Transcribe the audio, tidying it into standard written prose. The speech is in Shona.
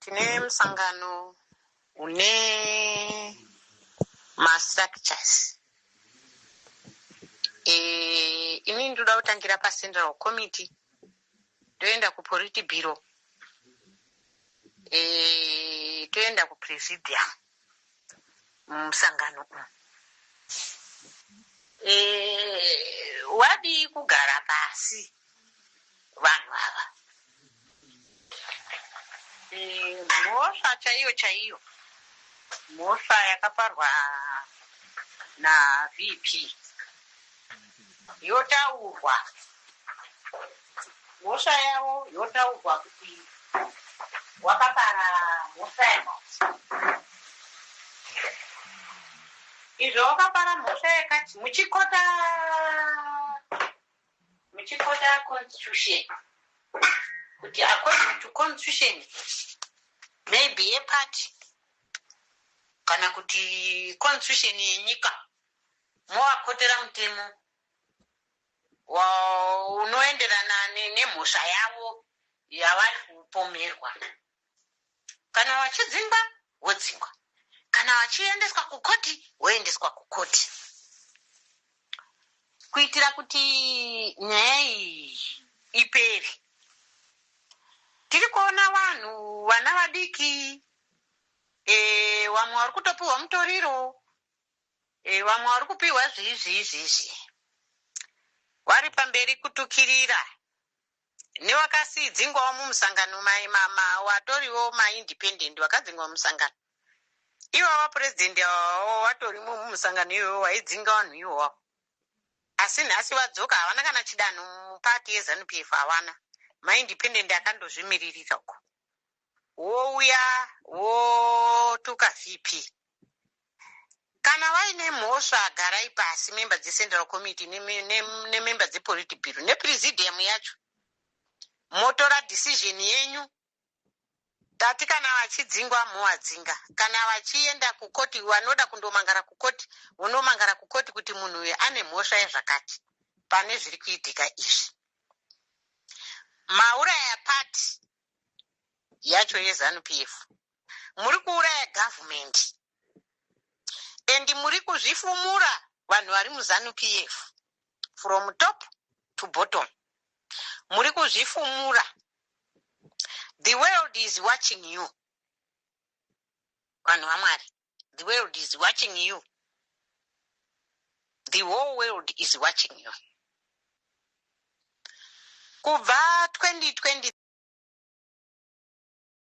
Tine musangano une mastructures. Inini ndoda kutangira pacentral committee, toenda kupolitburo, toenda kupresidium mumusangano umu. Wadii kugara pasi vanhu ava? Mhosva chaiyo chaiyo, mhosva yakaparwa naVP yotaurwa, mhosva yavo yotaurwa kuti wakapara mhosva yakati, izvo wakapara mhosva yakati, muchikota constitution, kuti according to constitution maybe yeparty kana kuti constitution yenyika, movakotera mutemo unoenderana nemhosva yavo yavari kupomerwa. Kana vachidzingwa, vodzingwa. Kana vachiendeswa kukoti, voendeswa kukoti, kuitira kuti nyaya iyi ipere. Tiri kuona vanhu, vana vadiki, vamwe vari kutopiwa mutoriro, vamwe vari kupiwa zvii zvii zvizvi, vari pamberi kutukirira nevakasidzingwawo mumusangano, watoriwo maindependent vakadzingwa mumusangano ivava. Purezidendi avavo vatorimo mumusangano iyoyo, waidzinga vanhu ivovo, asi nhasi vadzoka, havana kana chidanho mupati yeZANU PF, havana. Maindependent akandozvimiririra uko, wouya wotuka VP. Kana vaine mhosva, garai pasi, memba dzecentral committee nememba dzepolitburo nepresidium yacho, motora decision yenyu. Tati kana vachidzingwa, movadzinga. Kana vachienda kukoti, vanoda kundomangara kukoti, vonomangara kukoti kuti munhu uyu ane mhosva yezvakati pane zviri kuitika izvi. Mauraya pati yacho yeZANU PF, muri kuuraya government and muri kuzvifumura vanhu vari muZANU PF from top to bottom, muri kuzvifumura. The world is watching you, vanhu vaMwari. The world is watching you, the whole world is watching you. Kubva 2020.